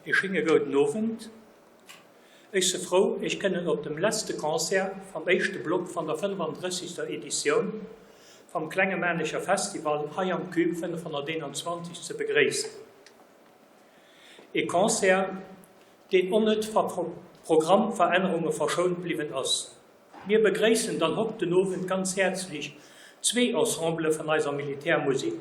Ee schénge gouden Owend. Ech se frou, Iech kënnen op dem letzte Concert vam éischte Block van der 35. Editioun vam Klenge Maarnecher Festival hei am Cube 521 ze begréissen. Ee Concert, deen och net va Programmverännerunge verschount bliwwen ass. Mir begréissen dann hokt den Owend ganz häerzlich zwee Ensembele van eiser Militärmusik.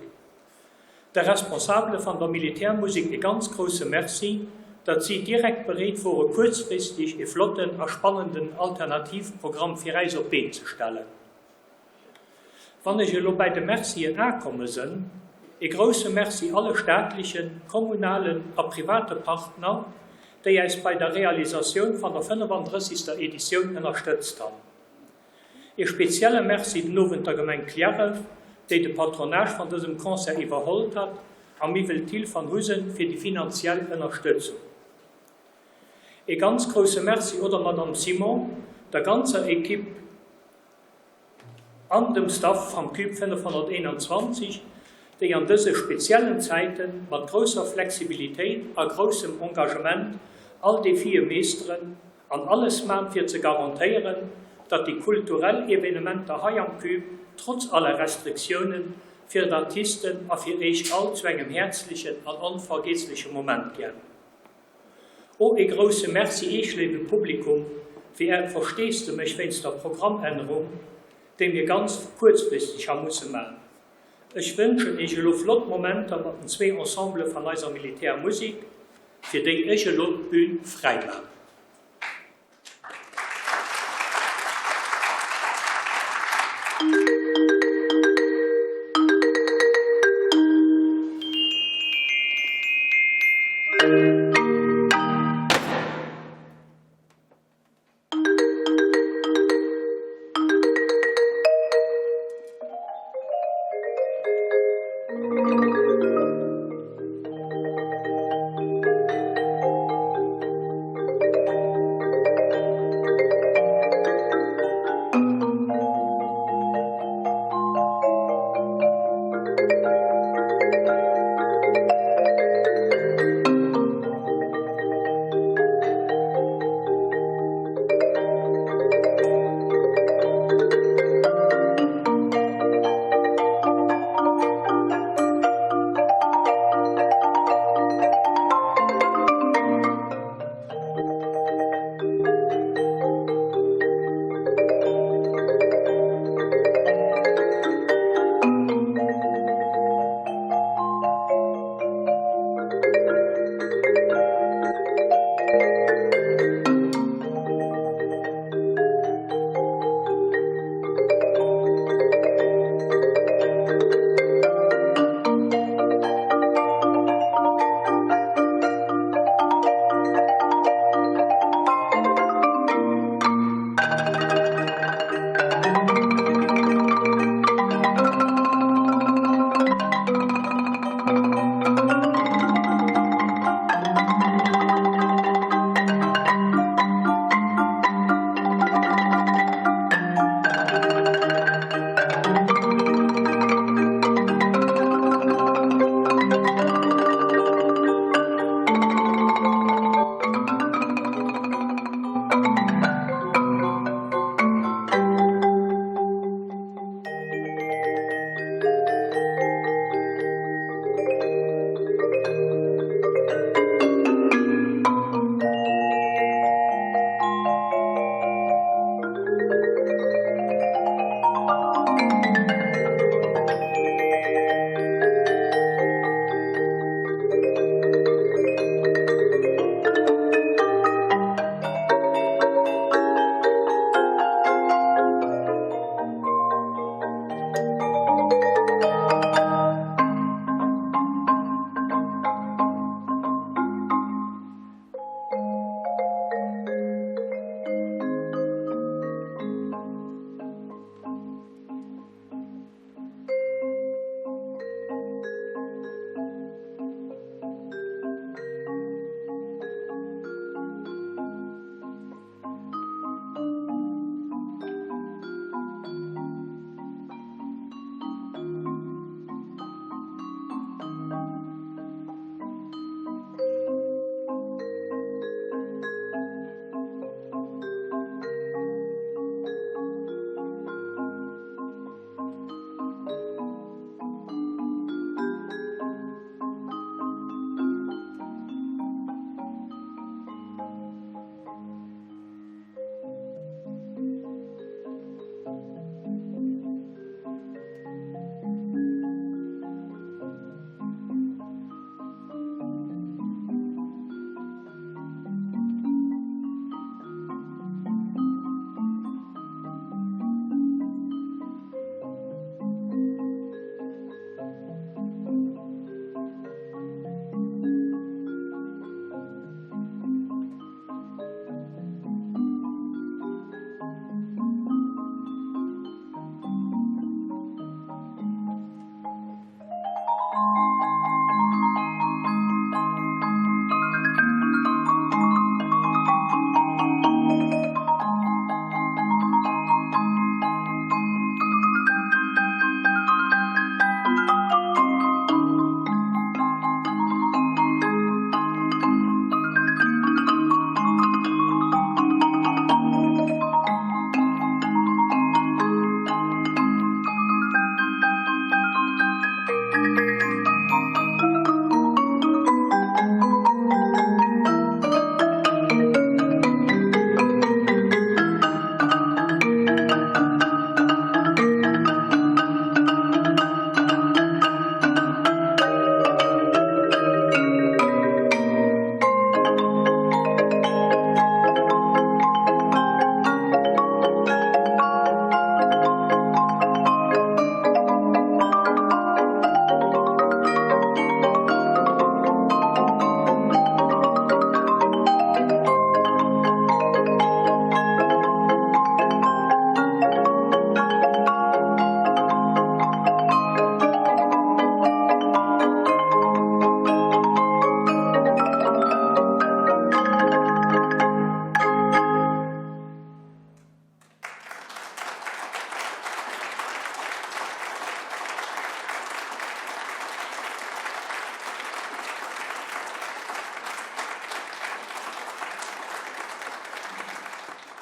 De Responsabele van der Militärmusik e ganz grousse Merci, datt si direkt bereet wore kuerzfristeg e flotten a spannenden Alternativprogramm fir äis op d'Been ze stellen. Wann ech elo bäi de Mercien akomme sënn, e grousse Merci alle staatlechen, kommunalen a private Partner, déi äis bei der Realisatioun van der 35. Editioun ënnerstëtzt han. Ee spezielle Merci den Owend der Gemeng Cliärref, déi de Patronage van dësem Concert iwwerhollt hat, a Miwwel Thill van Husen fir déi finanziell Ënnerstëtzung. Ee ganz grousse Merci o der Madame Simon, der ganzer Equipe an dem Staff vam Cube 521, déi an dëse speziellen Zäite mat grousser Flexibilitéit a groussem Engagement all Defie meeschteren An alles maan fir ze garantéieren, datt déi kulturell Evenementer hei am Cube, trotz aller Restriktiounen, fir d'Artisten a fir Eech all zu engem häerzlechen an onvergeessleche Moment gern. O ee grousse Merci Eech léiwe Publikum fir Äert Versteesdemech wéinst der Programmännerung, déi mir ganz kuerzfristeg ha musse maan. Ech wënschen Eech elo flott Momenter mat den zwee Ensembele van eiser Militärmusik, fir déi ech elo d'Bühn fräi man.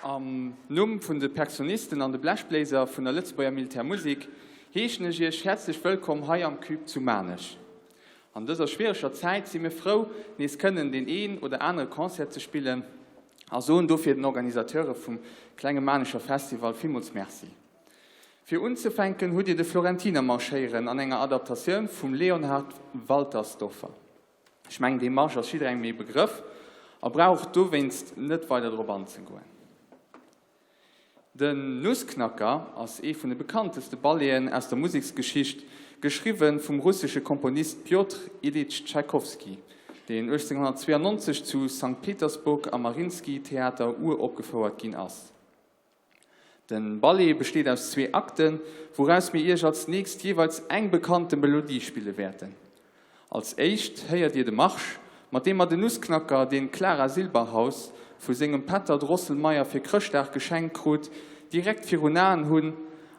Am Numm vun de Perkussionisten an de Blechbléiser vun der Lëtzebuerger Militärmusik heeschen ech Iech häerzlech wëllkomm hei am Cube zu Maarnech. An dëser schwiereger Zäit si mir frou, nees kënnen deen een oder anere Concert ze spillen a soen dofir den Organisateure vum Klenge Maarnecher Festival villmools Merci. Fir unzefänken hutt Dir de Florentiner Marsch héieren an enger Adaptatioun vum Leonhard Waltersdorfer. Ech mengen dee Marsch ass jidderengem ee Begrëff a brauch dowéinst net weider drop anzegoen. Den Nussknacker ass ee vun de bekannteste Balleten aus der Museksgeschicht, geschriwwe vum russesche Komponist Pjotr Iljitsch Tschaikowski, deen 1892 zu Sankt Petersburg am Mariinski-Theater uropgefouert ginn ass. Den Ballet besteet aus zwee Akten, wouraus mir iech als nächst jeeweils eng bekannte Melodie spille wäerten. Als éischt héiert dir de Marsch, mat deem mer den Nussknacker, deen d'Clara Silberhaus vu sengem Pätter Drosselmeier fir Chrëschtdag geschenkt krut, direkt virun Aen hunn,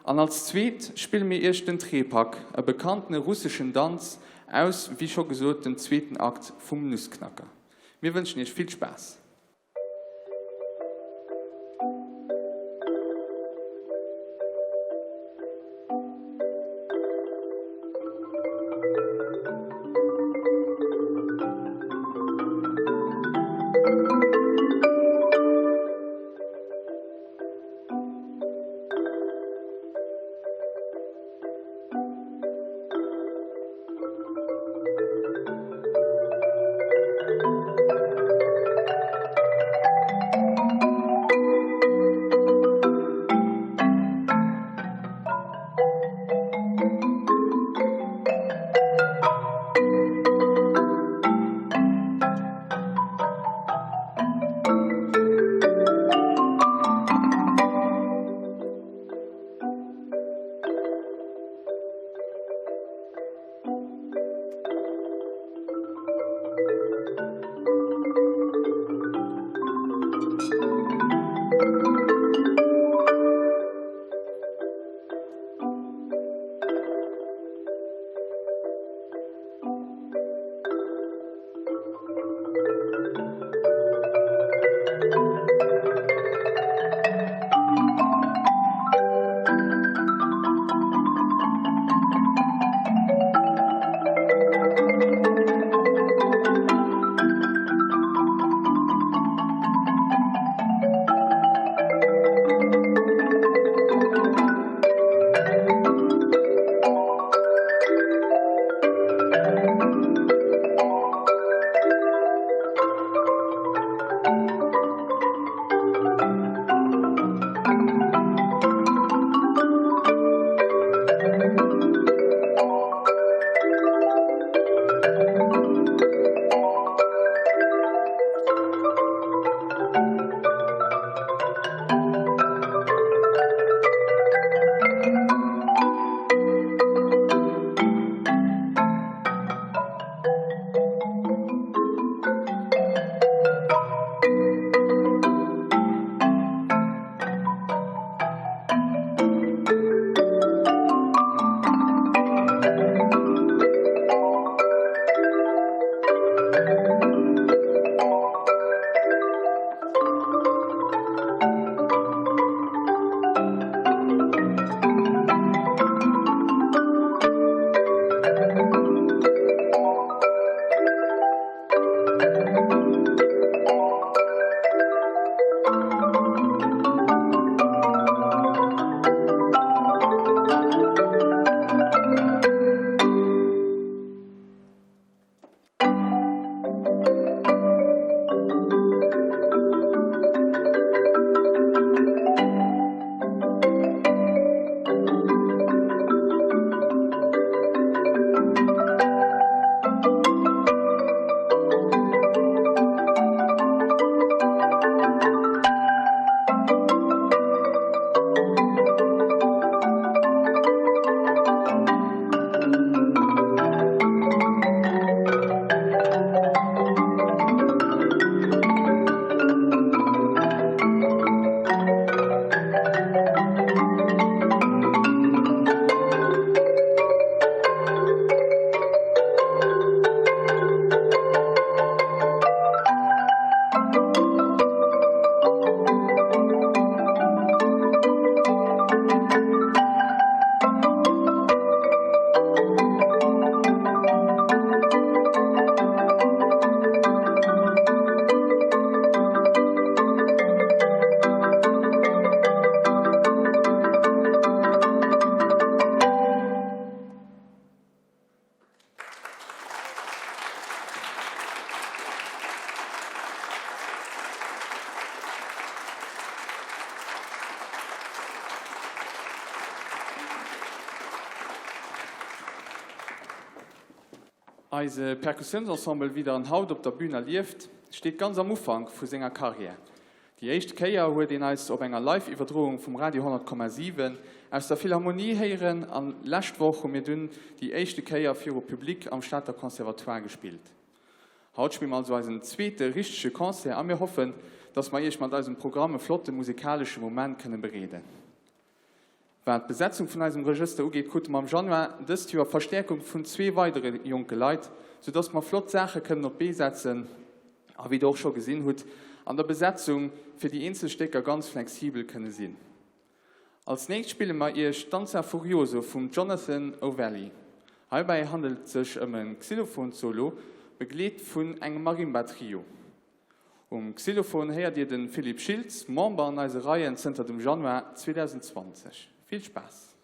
an als zweet spille mir iech den Trepak, e bekanntene russeschen Danz aus, wéi scho gesot, dem zweeten Akt vum Nussknacker. Mir wënschen iech vill Spaass! Eise Perkussiounsensemble, wéi der en haut op der Bühn erlieft, steet ganz am Ufank vu senger Karriär. Déi éischt Kéier huet een eis op enger Live-Iwwerdroung vum Radio 100,7 aus der Philharmonie héieren an lescht Woch hu mir dunn déi éischte Kéier viru Public am Stater Conservatoire gespillt. Haut spille mer also eisen zweete richtege Concert a mir hoffen, dass mer iech mat eisem Programm e flotte musekalesche Moment kënne bereeden. Wat d'Besetzung vun eisem Regëster ugeet, krute mer am Januar dëst Joer Verstäerkung vun zwee weidere jonke Leit, soudass mer flott Saache kënnen op d'Bee setzen a wéi der och scho gesinn hutt, an der Besetzung fir déi eenzel Stécker ganz flexibel kënne sinn. Als nächst spille mer iech Danza Furioso vum Jonathan O'Valley. Heibäi handelt et sech ëm e Xylophon-Solo, begleet vun engem Marimba-Trio. Um Xylophon héiert Dir de Philippe Schiltz, Member an eise Reien zënter dem Januar 2020. Vill Spaass!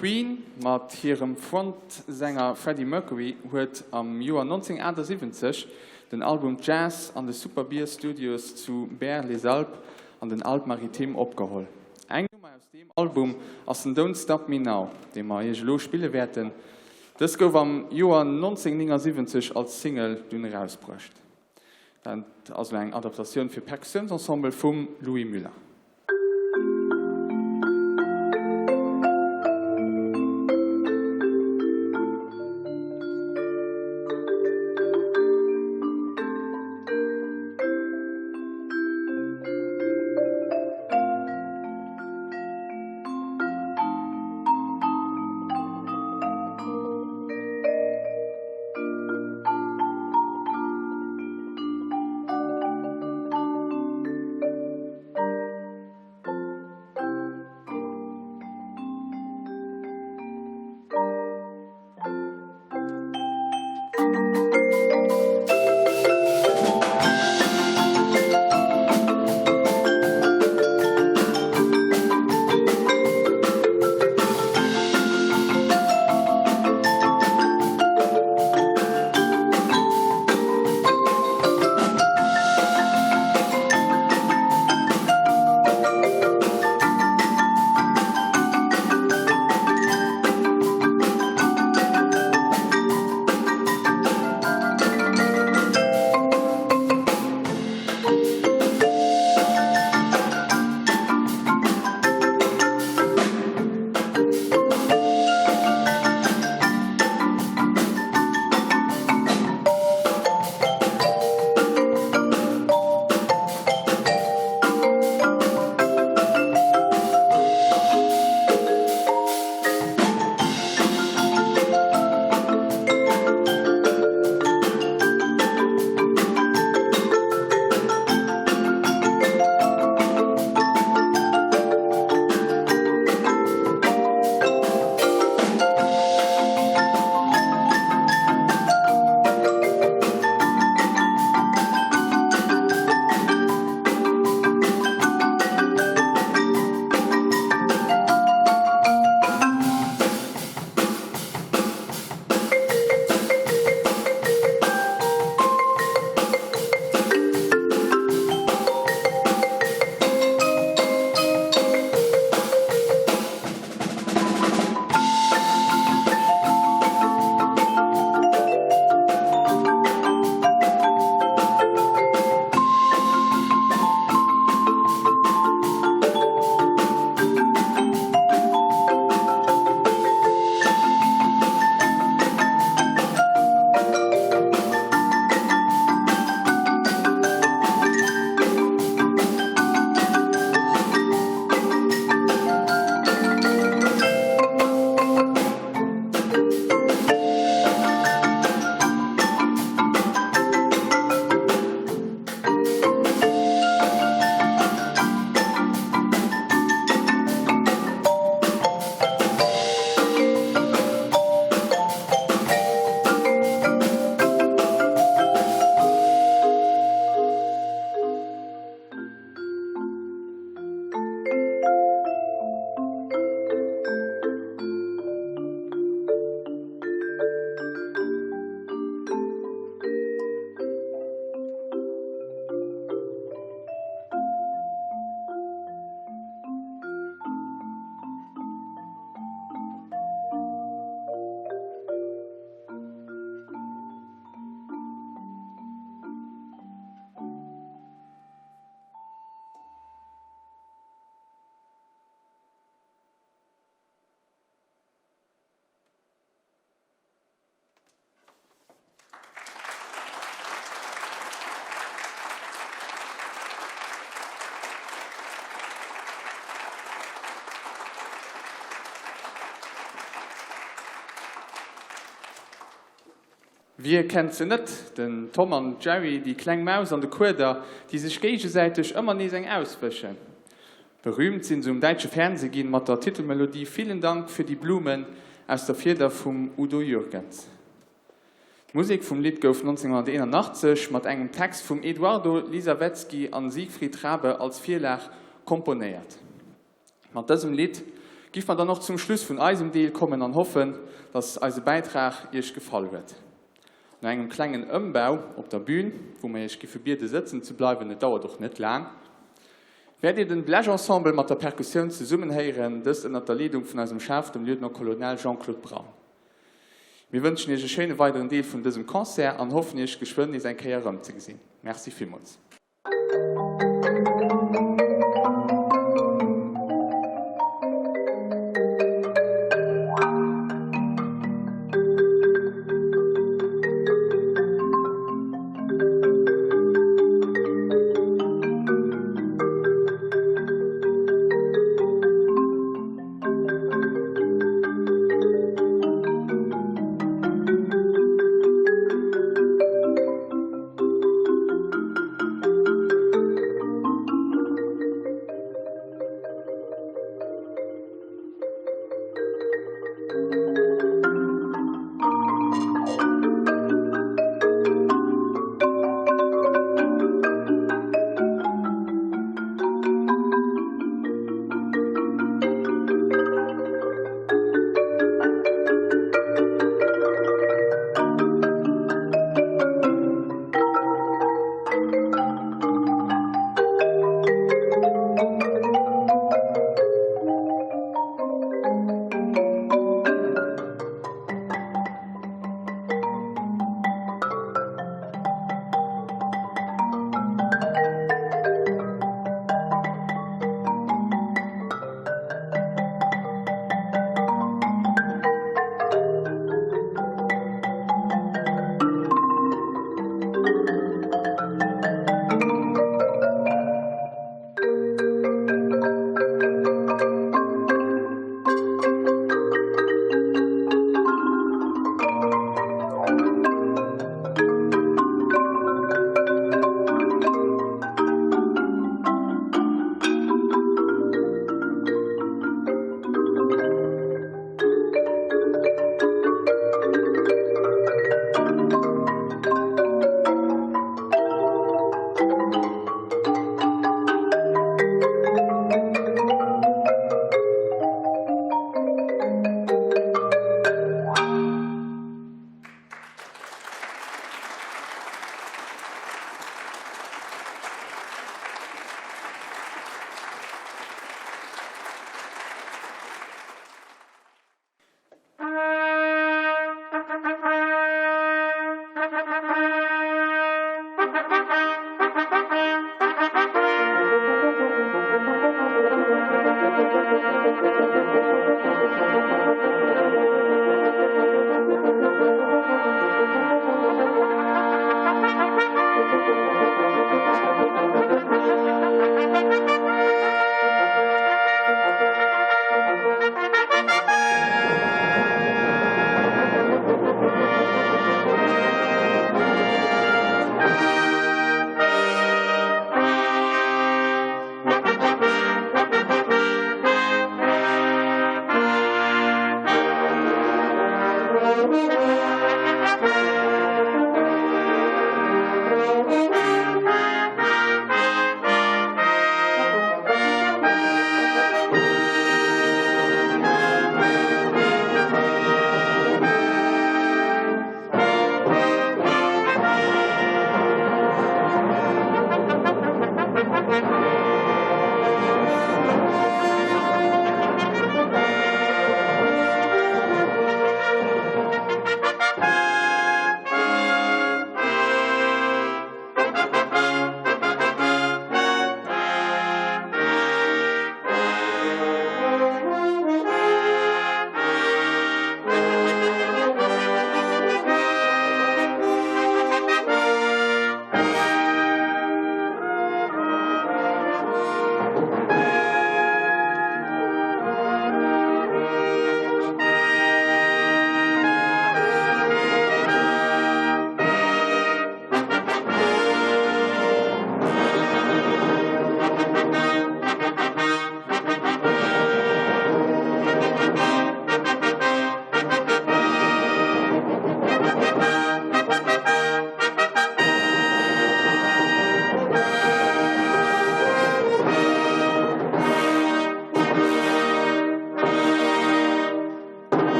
Queen mat hirem Frontsänger Freddie Mercury huet am Joer 1978 den Album Jazz an de Super Bear Studios zu Berre-les-Alpes an den Alpes-Maritimes opgeholl. Eng Nummer aus deem Album ass den Don't Stop Me Now, dee mer iech elo spille wäerten. Dës gouf am Joer 1979 als Single dunn erausbruecht. Dat ass elo eng Adaptatioun fir Perkussiounsensemble vum Louis Müller. Wie kennt se net, den Tom an d'Jerry, déi kleng Maus an de Kueder, déi sech géigesäiteg ëmmer nees eng auswëschen. Berüümt sinn se um däitsche Fernseh ginn mat der Titelmelodie Vielen Dank für die Blumen aus der Fieder vum Udo Jürgens. D'Musek vum Lidd gouf 1981 mat engem Text vum Eduardo Lisawetzky an Siegfried Rabe als Virlag komponéiert. Mat dësem Lidd giff mer dann och zum Schluss vun eisem Deel kommen an hoffen, dass eise Bäitrag iech gefall huet. No engem klengen Ëmbau op der Bühn, wou mer iech giffe biede sëtzen ze bleiwen, et dauert och net laang, wäert dir den Blechensemble mat der Perkussioun zesummen héieren, dëst ënnert der Leedung vun eisem Chef, dem Lieutenant-Colonel Jean-Claude Braun. Mir wënschen iech e schéine weideren Deel vun dësem Concert an hoffen iech geschwënn nees eng Kéier erëmzegesinn. Merci villmools.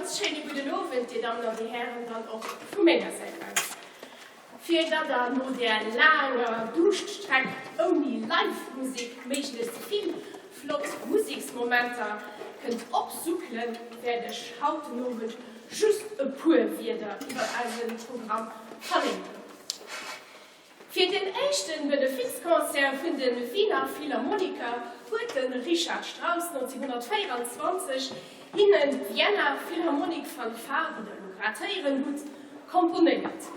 ganz schéine gudden Owend, Dir Dammen an Dir Hären, dann och vu menger Säit aus. Fir datt Der no där laanger Duuschtstreck ouni Live-Musek méiglechst vill flott Museksmomenter kënnt opsuckelen, wäert ech haut den Owend just e puer Wierder iwwer eise Programm verléieren. Fir den éischte Benefizconcert vun de Wiener Philharmoniker huet de Richard Strauss 1924 hinnen d'Vienna Philharmonic Fanfare, déi der elo grad héieren hutt, komponéiert.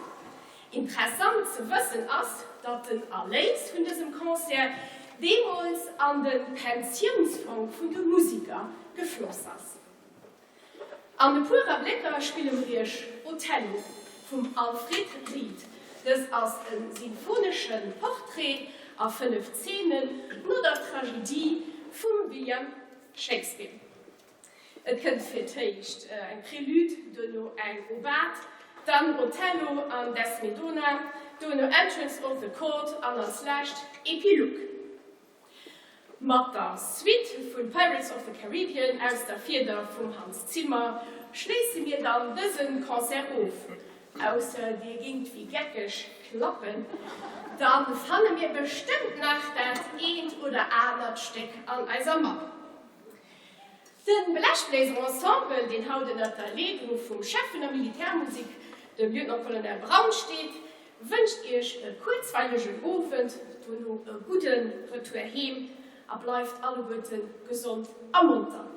Interessant ze wëssen ass, datt den Erléis vun dësem Concert deemools an de Pensiounsfong vun de Musiker gefloss ass. An e puer Ablécker spille mer iech Othello vum Alfred Ried. Dës ass e sinfonesche Portrait a 5 Zeenen no der Tragedie vum William Shakespeare. Et kënnt fir d'éischt eng Prélude, duerno eng Aubade, dann Othello an Desmedona, duerno Entrance of the Court an als lescht Epilogue. Mat der Suite vu Pirates of the Caribbean aus der Fieder vum Hans Zimmer schléisse mir dann dëse Concert of. Ausser dir gingt wéi geckeg klappen, da fanne mir bestëmmt nach dat eent oder anert Stéck an eiser Mapp. De Blechbléiser-Ensemble, deen haut ënnert der Leedung vum Chef vun der Militärmusik, dem Lieutenant-Colonel Braun steet, wënscht Iech e kuerzweilegen Owend, dono e gudde Retour heem a bleift alleguerte gesond a monter.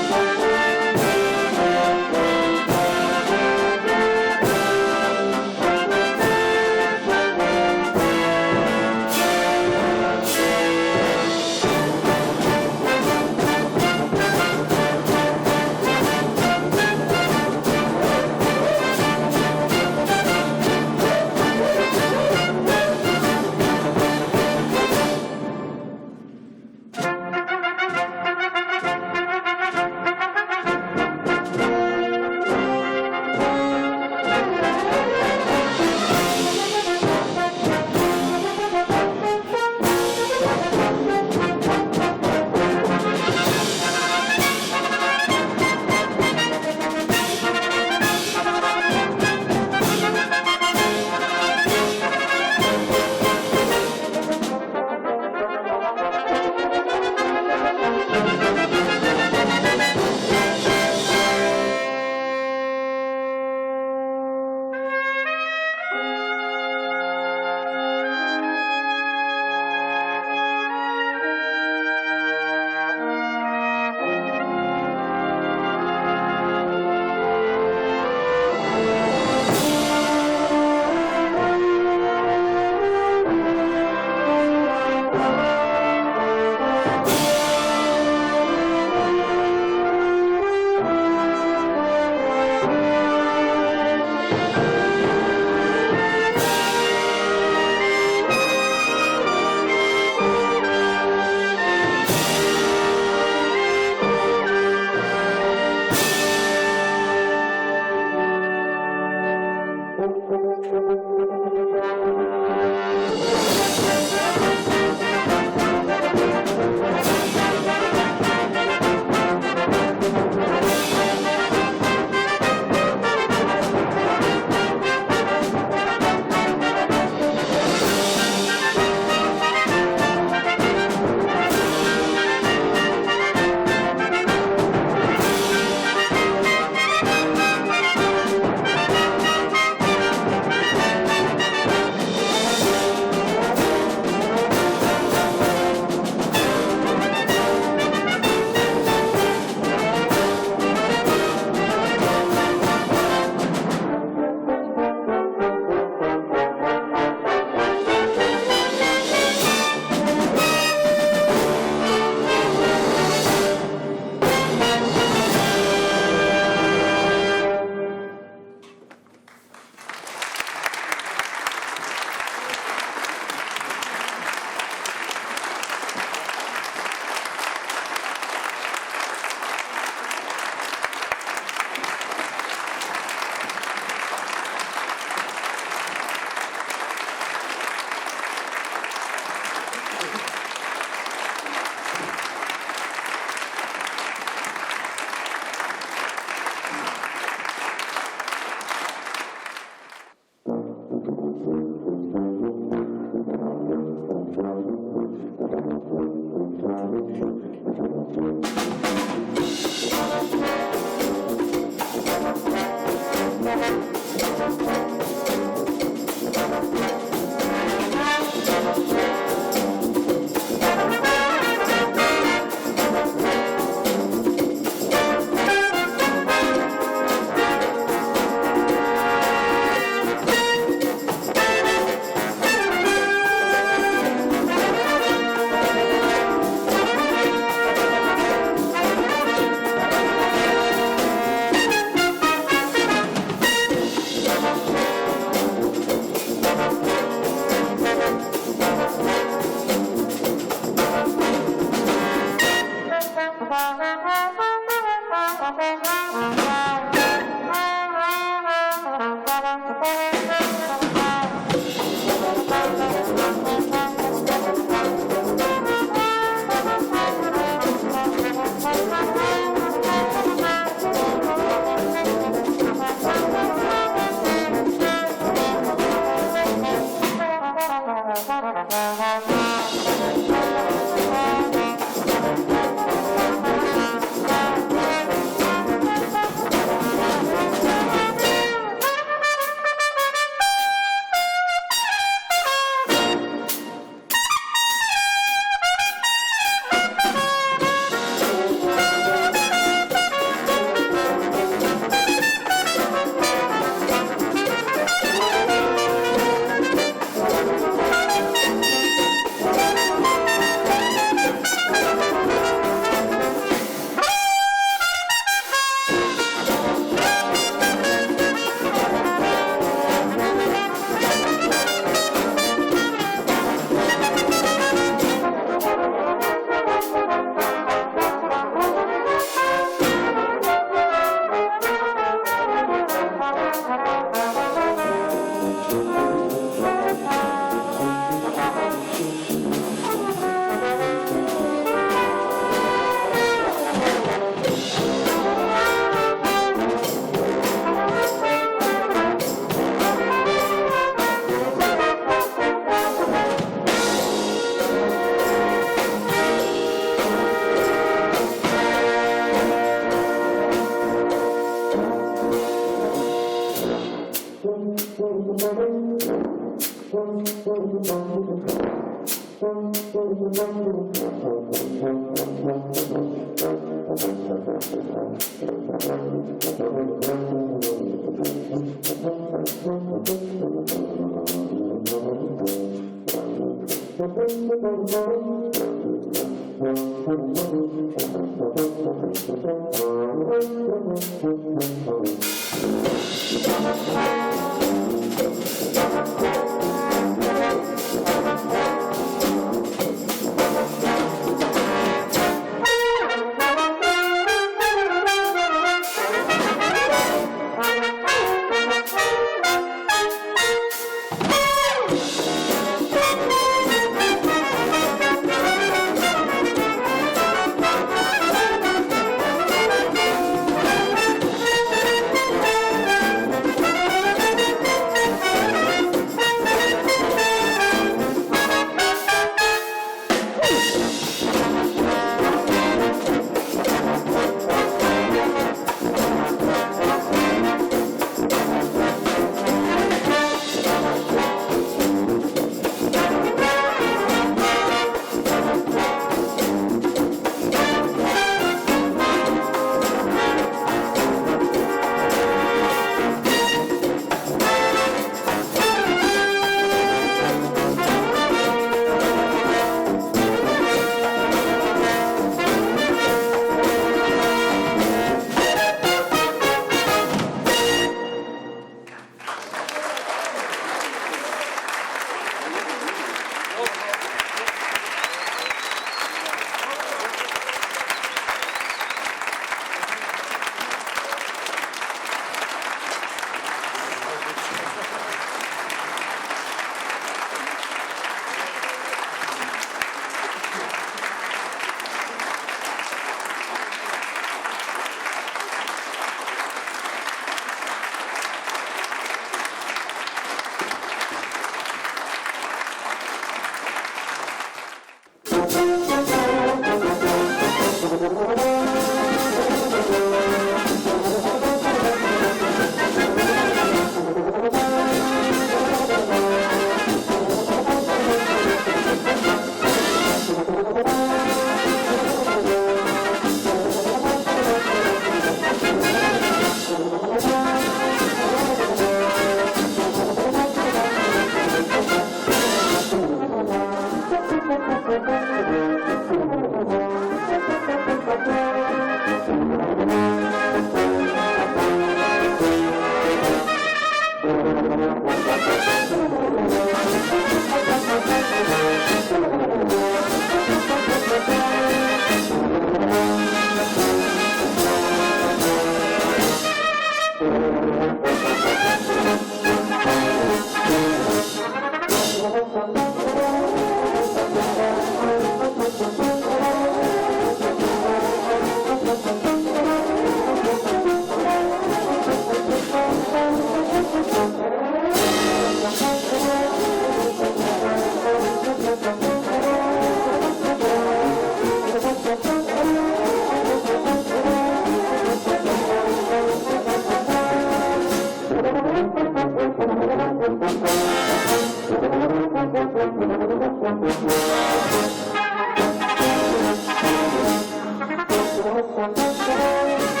Thank you.